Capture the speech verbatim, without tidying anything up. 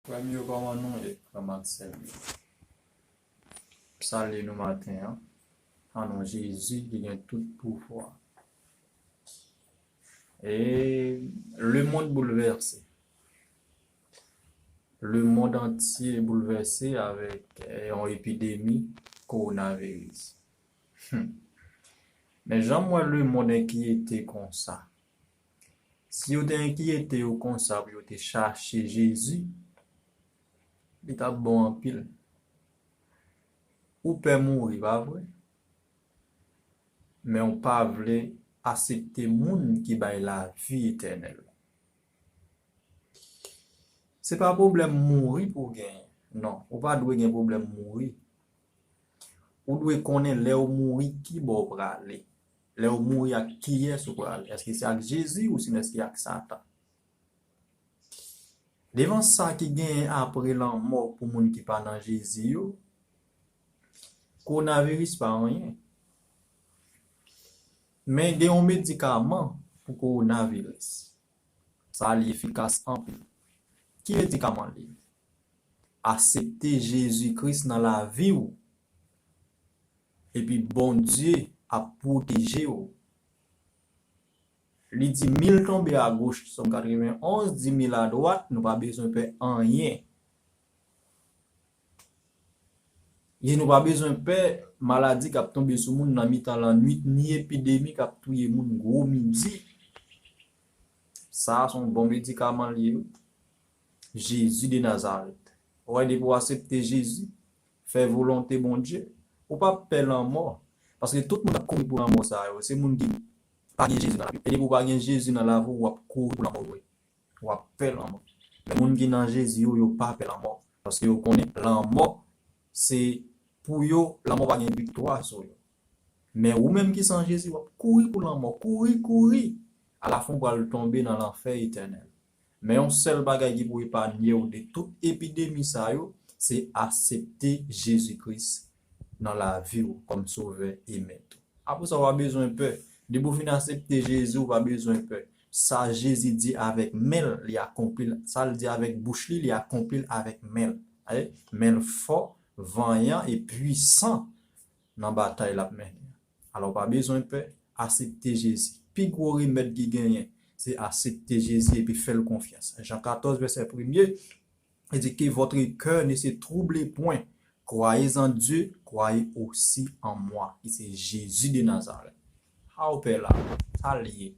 Frè m yo, kòman nou ye? Frè m ak sè m yo. M salye nou maten an. An non Jezi ki gen tout pouvwa. E lemonn boulvèse. Lemonn antye boulvèse avèk eh, yon epidemi kowonaviris. Hmm. Men jan m wè lemonn enkyete konsa, si yo te enkyete yo konsa pou yo te chache Jezi, li t ap bon anpil. Ou pè mouri, pa vre? Men ou pa vle asepte moun ki bay lavi etènèl. Se pa pwoblèm mouri pou w genyen. Non, ou pa dwe gen pwoblèm mouri. Ou dwe konnen lè w mouri, ki bò w prale. Lè w mouri, ak kiyès ou prale. Èske se ak Jezi ou sinon èske ak Satan? Devan sa ki genyen apre lanmò pou moun ki pa nan Jezi yo, kowonaviris pa anyen. Men gen yon medikaman pou kowonaviris. Sa li efikas anpil. Ki medikaman li? Asepte Jezi Kris nan lavi w. Epi Bondye ap pwoteje w. Li di mil tonbe agoch, Sòm katrevenonz di mil adwat, nou pa bezwen pè anyen. Li di nou pa bezwen pè maladi k ap tonbe sou moun nan mitan lannwit, ni epidemi k ap touye moun gwo midi. Sa a se yon bon medikaman li ye, wi. Jezi de Nazarèt. Ou wè, depi w aksepte Jezi, fè volonte Bondye, ou p ap pè lanmò. Paske tout moun k ap kouri pou lanmò sa yo, se moun ki pa gen Jezi nan lavi. E depi w pa gen Jezi nan lavi w, w ap kouri pou lanmò vre. W ap pè lanmò. Men moun ki nan Jezi yo, yo pa pè lanmò. Paske yo konnen lanmò, se pou yo, lanmò pa gen viktwa sou yo. Men ou menm ki san Jezi, w ap kouri pou lanmò. Kouri, kouri. Alafen w pral tonbe nan lanfè etènèl. Men yon sèl bagay ki pou epanye w de tout epidemi sa yo, se aksepte Jezi Kris nan lavi w kòm Sovè e Mèt ou. Apre sa, w pa bezwen pè. Depi w fin aksepte Jezi, w pa bezwen pè. Sa Jezi di avèk men l, li akonpli l. Sa l di avèk bouch li, li akonpli l avèk men l. Gade, men l fò, vanyan e pwisan nan batay l ap mennen. Alò, w pa bezwen pè, aksepte Jezi. Pi gwo remèd ki genyen, se aksepte Jezi epi fè l konfyans. Jan katòz, vèsè premye, li di, Que votre cœur ne se trouble point. Croyez en Dieu, croyez aussi en moi. Ki se Jezi de Nazarèt. Sa w pè la, sa l ye.